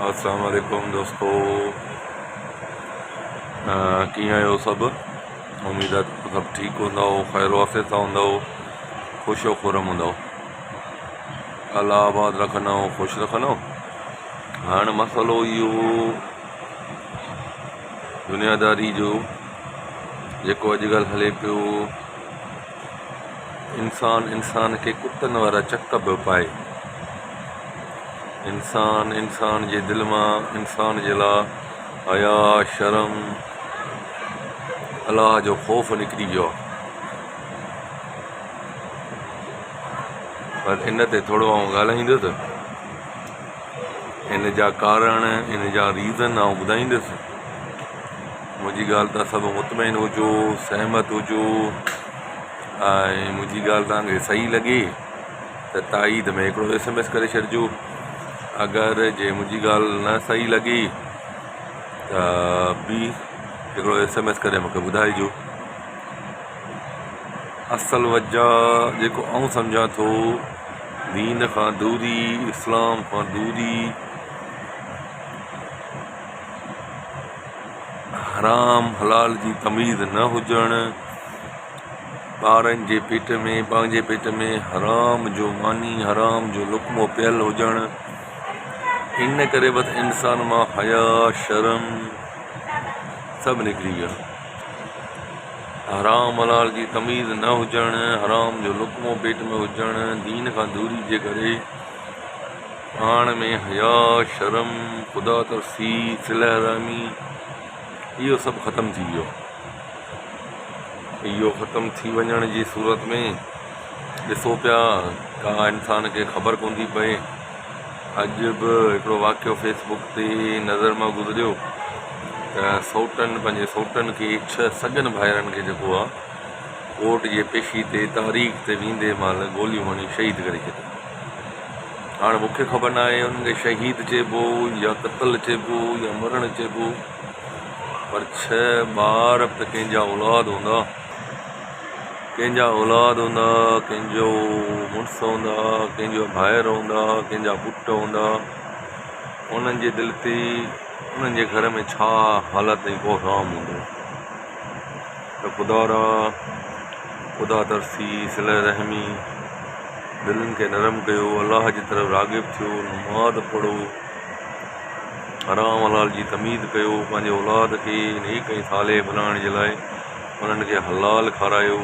السلام عليڪم دوستو ڪيئن آهيو سڀ اميد آهي ته سڀ ٺيڪ هوندؤ خير عافيت سان هوندؤ خوش و خرم هوندؤ الله آباد رکندؤ خوش رکندؤ هاڻ مسئلو اهو دنياداري جو جيڪو اڄڪلهه هلي پيو انسان انسان کي ڪتن وارا چڪ پيو پائي. انسان انسان جي دل مان انسان جي لاء حيا، شرم، الله جو خوف نڪري ويو آهي. پر ان تي ٿورو آئون ڳالهائيندس. ان جا ڪارڻ، ان جا ريزن آئون ٻڌائيندس. منهنجي ڳالهه تان سڀ مطمئن هجو، سهمت هجو ۽ منهنجي ڳالهه توهان کي صحيح لڳي ته تائيد ۾ هڪڙو ايس ايم ايس ڪري ڇڏجو. اگر جي منهنجي ڳالهه نه صحيح لڳي ته به هڪڙو ايس ايم ايس ڪري مون کي ٻڌائجو. اصل وجه جيڪو آئون سمجهان ٿو دين کان دوري، اسلام کان دوري، حرام حلال جي تميز نه هجڻ، ٻارن جي پيٽ ۾ پنهنجي پيٽ ۾ حرام جو ماني حرام جو لقمو پيل هجڻ، ان ڪري بس انسان مان حيا شرم سڀ نڪري ويو. حرام حلال جي تميز نه هجڻ، حرام جو لقمو پيٽ ۾ هجڻ، دين کان دوري جي ڪري پاڻ ۾ حيا، شرم، خدا ترسي، صله رحمي اهو سڀ ختم ٿي ويو. اهو ختم ٿي وڃڻ جي صورت ۾ ڏسو پيا ڪا انسان کي خبر ڪونه ٿي پئي. اڄ به هڪڙو واقعو فيس بڪ تي نظر مان گذريو ته سئوٽن پنهنجي سئوٽن کي ڇهه سڳن ڀائرن کي جيڪو آ ڪورٽ جي پيشي تي تاريخ تي ويندي مهل گوليون هڻي شهيد ڪري ڇڏيو. هاڻ مون کي خبر ناهي انهن کي شهيد چئبو يا قتل چئبو يا مرڻ چئبو پر ڇهه ٻار به ته ڪنهن جا اولاد هوندا ڪنهن جا اولاد هوندا ڪنهن جو مڙس هوندا ڪنهن جا ڀائر هوندا ڪنهن جا پٽ هوندا انهن جي دل تي انهن جي گهر ۾ ڇا حالت ۽ ڪوهرام هوندو ته خدا را خدا ترسي صله رحمي دلين کي نرم ڪيو الله جي طرف راغب ٿيو نماز پڙهو حرام حلال جي تميز ڪيو پنهنجي اولاد کي نيڪ ۽ صالح بنائڻ جي لاء انهن کي حلال کارايو.